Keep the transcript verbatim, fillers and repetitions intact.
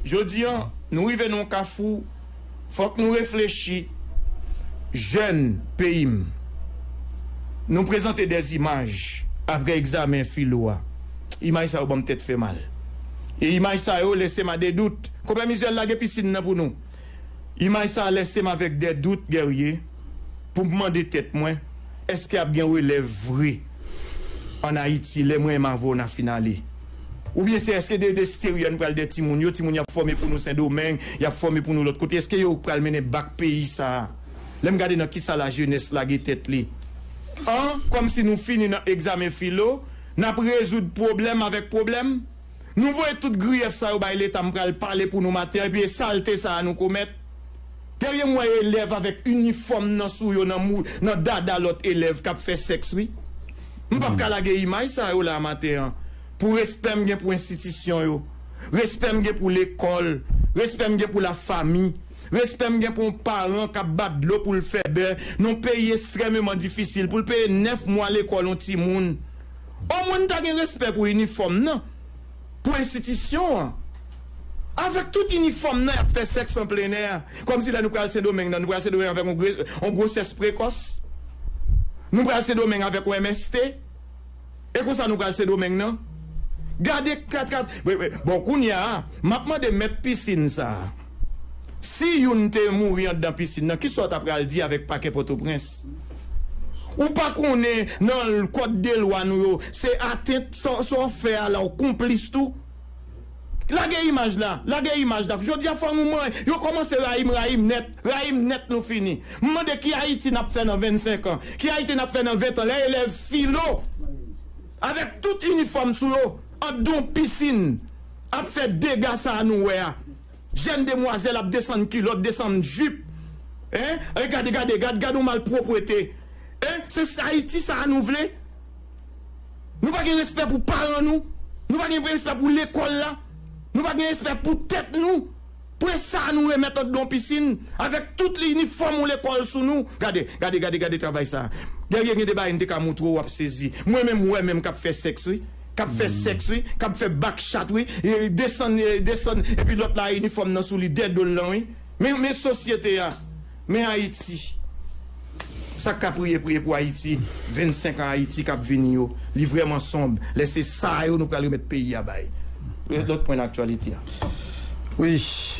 Jodi an, nou rive nan yon kafou, fòk nou reflechi. Jèn peyi m, nou prezante dè imaj apre egzamen filo a. Imaj sa yo ban m tèt fè mal. E imaj sa yo lese m a de dout. Konpè Mizyèl lage pisin nan pou nou. Imaj sa lese m avèk dè dout, Guerrier, pou m mande tèt mwen, èske ap gen relèv vre ann Ayiti lè mwen menm avè w n a fin ale? Oubyen se èske de, de steryon pral dè timoun yo, timoun y ap fòme pou nou Sendomeng, y ap fòme pou nou lòt kote, èske yo pral mennen bak peyi sa a? Lè m gade nan kisa lajenès lage tèt li. An, kòmsi nou fini nan egzamen filo, n ap rezoud pwoblèm avèk pwoblèm. Nou voye tout griyèf sa yo bay Leta, m pral pale pou nou maten an, epi e salte sa a nou komèt. Guerrier, m wè elèv avèk inifòm nan sou yo, nan mou, nan dada lòt elèv k ap fè sèks, wi. M p ap ka lage imaj sa yo la maten an. Pou respè m gen pou enstitisyon yo, respè m gen pou lekòl, respè m gen pou lafanmi, respè m gen pou yon paran k ap bat dlo pou l fè bè nan yon peyi ekstrèmeman difisil, pou l peye nèf mwa lekòl yon timoun. Omwen m ta gen respè pou inifòm nan, pou enstitisyon an. Avèk tout inifòm nan, y ap fè sèks an plenè. Kòmsi lè nou pral Sendomeng nan, nou pral Sendomeng avèk yon gre-, yon gwosès prekòs. Nou pral Sendomeng avèk yon M S T. E konsa nou pral Sendomeng nan. Gade kat, kat. Bon, bon, kounye a, m ap mande mèt pisin sa a. Si youn te mouri anndan pisin nan, kisa w ta pral di avèk pakè Pòtoprens? Ou pa konnen nan kòd de lwa nou yo, se atent sa, sa w fè a la, w konplis tou? Lage imaj la, lage imaj la. Jodi a fò nou mwen, yo kòmanse rayi m, rayi m nèt, rayi m nèt nou fini. M mande ki Ayiti n ap fè nan vennsenk an, ki Ayiti n ap fè nan ven an, lè elèv filo, avèk tout inifòm sou yo, anndan yon pisin, ap fè dega sa a nou wè a. Jèn demwazèl ap desann kilòt, desann jip. Hein? E gade, gade, gade, gade yon malpwopwete. Hein? Se sa Ayiti sa a nou vle? Nou pa gen respè pou paran nou. Nou pa gen respè pou lekòl la. Nou pa gen respè pou tèt nou. Pou e sa a nou remèt anndan yon pisin avèk tout inifòm yon lekòl sou nou. Gade, gade, gade, gade travay sa a. Guerrier, gen de bagay m te ka montre w, w ap sezi. Mwen menm, m wè menm k ap fè sèks, wi. K ap fè sèks, wi. K ap fè bak chat, wi. E desann, e desann. Epi lòt la, inifòm nan sou li, dèdo l lan, wi. Men, men sosyete a. Men Ayiti. Sa k ka priye, priye pou Ayiti. Vennsenk an Ayiti k ap vini yo. Li vrèman sonb. Lè se sa yo nou pral remèt peyi a bay. Lòt pwen nan aktyalite a. Wi.